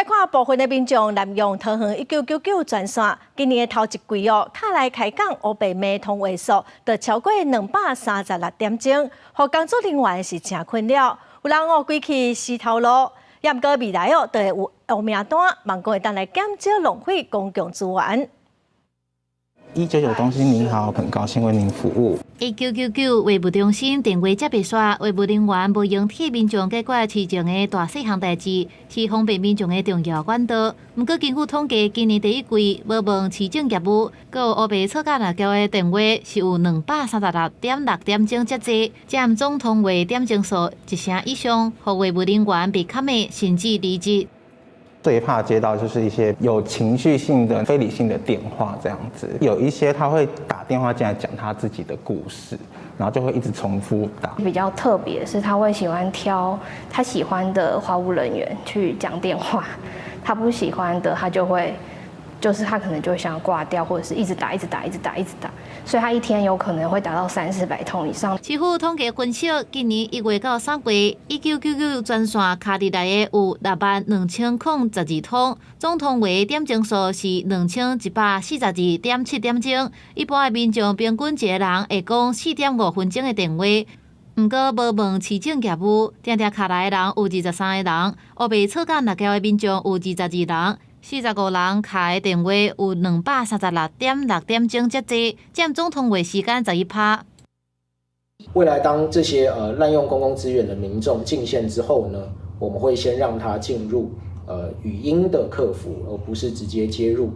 來看部分的民眾濫用桃園1999專線，今年的頭一季哦，敲來開講烏白罵通話數就超過236點鐘，予工作人員是誠困擾。有人哦規氣死頭路，也毋過未來哦，就會有黑名單，望講會當來減少浪費公共資源。 199中心您好，很高興為您服務。 1999話務中心電話接袂煞，話務人員無閒替民眾解決市政的大細項代誌，是方便民眾的重要管道。毋過根據統計，今年第一季無問市政業務，閣有烏白錯甲濫交的電話是有236.6點鐘遮濟，佔總通話點鐘數一成以上，予話務人員被砍的甚至離職。最怕接到就是一些有情緒性的、非理性的電話，這樣子。有一些他會打電話進來講他自己的故事，然後就會一直重複打。比較特別是，他會喜歡挑他喜歡的話務人員去講電話，他不喜歡的，他就會，就是他可能就會想要掛掉，或者是一直打、一直打、一直打、一直打，所以他一天有可能會打到三四百通以上。市府統計分析，今年1月到3月，1999專線敲入來的有62,012通，總通話點鐘數是2142.7點鐘。一般的民眾平均一个人會講4.5分鐘的電話。毋過無問市政業務，定定敲來的人有23個人，烏白錯甲濫交的民眾有22人，45人敲的電話有236.6點鐘遮濟，佔總通話時間11%。未來當這些濫用公共資源的民眾進線之後呢，我們會先讓他進入語音的客服，而不是直接接入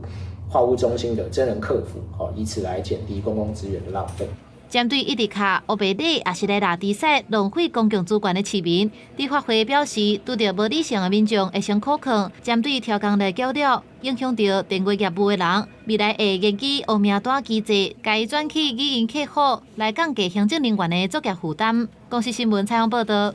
話務中心的真人客服，以此來減低公共資源的浪費。針對一直敲烏白禮，抑是來拉低賽浪費公共資源的市民，立法會表示，拄著無理性的民眾會先苦勸，針對刁工來繳了，影響著電話業務的人，未來會研究黑名單機制，共伊轉去語音客服，來降低行政人員的作業負擔。公視新聞採訪報導。